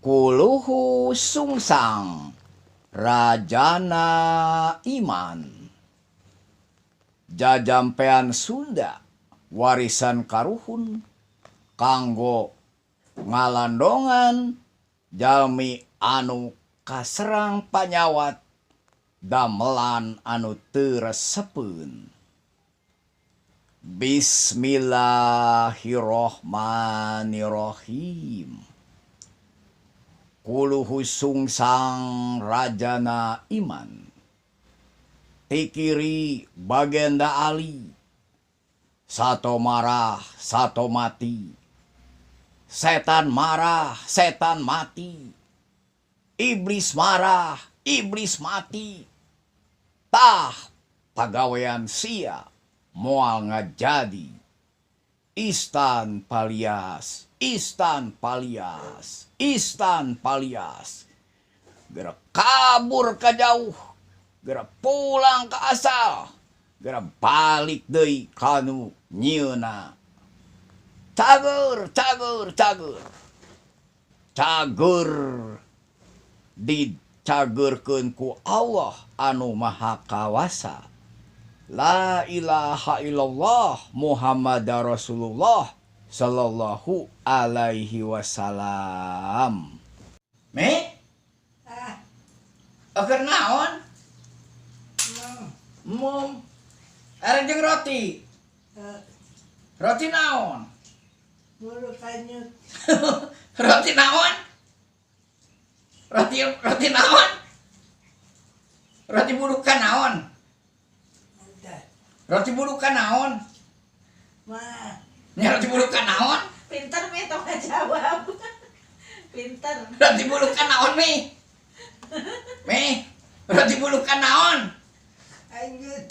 Kuluhu Sungsang Rajana Iman. Jajampean Sunda warisan karuhun kanggo ngalandongan jalmi anu kaserang panyawat damelan anu teu resepeun. Bismillahirrahmanirrahim. Kuluhu Sungsang Rajana Iman. Ti kiri Bagenda Ali. Sato marah, sato mati. Setan marah, setan mati. Iblis marah, iblis mati. Tah, pagawean sia moal ngajadi. Istan palias, istan palias, istan palias. Geura kabur ka jauh, geura pulang ka asal, geura balik deui kanu nyieunna. Cager, cager, cager. Cager dicagerkeun ku Allah anu Maha Kawasa. La ilaha illallah Muhammad Rasulullah sallallahu alaihi wasallam. Me? Ah. Keur naon? Mom. Arek jeung roti. Roti naon? Bulu kanyut. Roti naon? Roti roti naon? Roti bulukan naon? Udah. Roti bulukan naon? Mah. Nya roti bulukan naon? Pinter, Mi, tong jawab. Pinter. Roti bulukan naon, Mi? Mi, roti bulukan naon? Anyut.